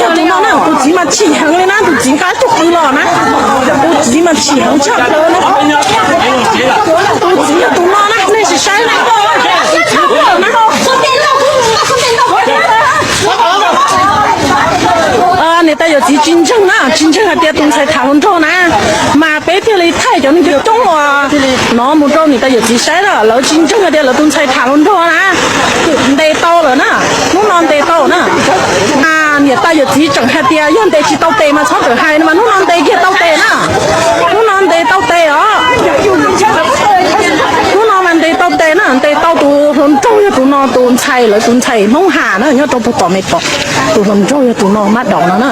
Tus no na, tus txiv mas chim heev li na, tus txiv nqa cuj qw los na, tus txiv mas chim heev tshaj plaws na. Tus txiv yog tus no na, nej sim saib na. Niam tais yawm txiv tsis ntseeg na, tsis ntseeg hais tias tus ntxhais tham hluas nraug na, mas peb thiaj li thaij cov neeg coob coob uas no mus rau niam tais yawm txiv saib na, lawv tsis ntseeg hais tias lawv tus ntxhais tham hluas nraug na. Ntes tau lawm na, hnub no ntes tau na. Niam tais yawm txiv tseem hais tias yog ntes tsis tau tes mas txhob txawm hais no mas hnub no ntes kiag tau tes na. Hnub no ntes tau tes os. Hnub no mas ntes tau tes na, ntes tau tus hluas nraug yog tus no tus ntxhais, lawv tus ntxhais Hmoob Ham na nyob rau puag tom Mes Pom. Tus hluas nraug yog tus no mab daum no na.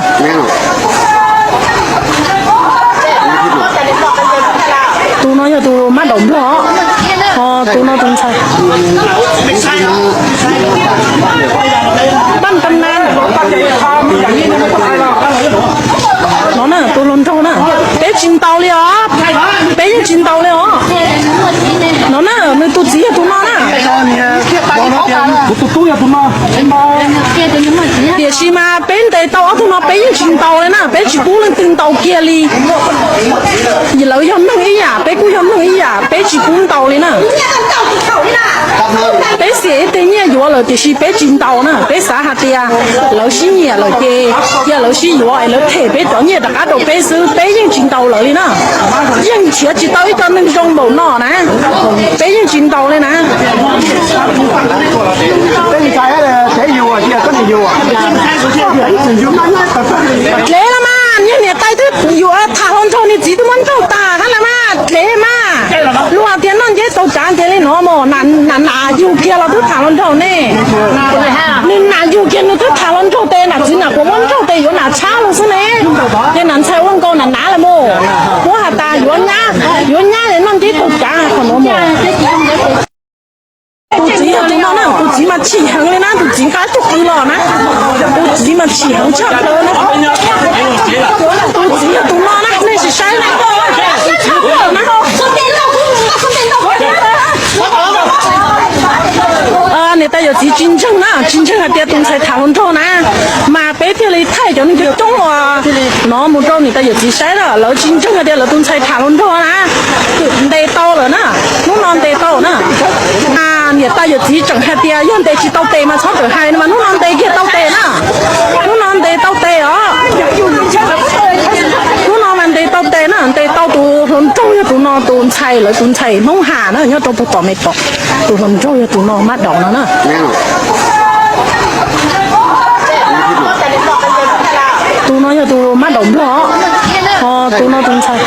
Tus no yog tus mab daum nplog, ho tus no tus ntxhais. Paj kam na. No na, tus hluas nraug na, peb tsis ntaus li os, peb yeej tsis ntaus li os. No na, nws tus txiv yog tus no na. Tiam sis mas peb ntes tau ob tug no peb yeej tsis ntaus li na, peb tsis pub leej twg ntaus kiag li. Lawv yog neeg ib yam, peb kuj yog neeg ib yam, peb tsis pub ntaus li na. Peb xiam ib teg nyiaj yuav lawm tiam sis peb tsis ntaus na, peb xav hais tias lawv sib nyiam lawm ces cia lawv sib yuav es lawv them peb cov nyiaj rov qab rau peb xwb, peb yeej tsis ntaus lawv li na. Yeej nrhiav tsis tau ib co neeg zoo npaum no na, peb yeej tsis ntaus li na. Dlev los mas, niag niam tais twb yuav tham hluas nraug, niag txiv twb muab nrauj tas hab las mas, dlev mas. Luag tias noj nceb tau cav ntiag li no mas, nas yug kiag los twb tham hluas nraug ne. Nws nas yug kiag nws twb tham hluas nraug tes, nam txiv nam quas muab nrauj tes yuav nam tshab los xwb ne. Ces nam ntxhais ua nkaus nam nav las mas, muab has tas yuav nyab, yuav nyab es noj nceb tau cav qhov no mas. Tus txiv yog tus no na, tus txiv mas chim heev li na, tus txiv nqa cuj qw los na, tus txiv mas chim heev tshaj plaws na. Tus txiv yog tus no na, nej sim saib na. Niam tais yawm txiv tsis ntseeg na, tsis ntseeg hais tias tus ntxhais tham hluas nraug na, mas peb thiaj li thaij cov neeg coob coob uas no mus rau niam tais yawm txiv saib na, lawv tsis ntseeg hais tias lawv tus ntxhais tham hluas nraug na. Ntes tau lawm na, hnub no ntes tau na. Niam tais yawm txiv tseem hais tias yog ntes tsis tau tes mas txhob txawm hais no mas hnub no ntes kiag tau tes na. Hnub no ntes tau tes os. Hnub no mas ntes tau tes na, ntes tau tus hluas nraug yog tus no tus ntxhais, lawv tus ntxhais Hmoob Ham na nyob rau puag tom Mes Pom. Tus hluas nraug yog tus no mab daum no na. Tus no yog tus mab daum nplog, ho tus no tus ntxhais.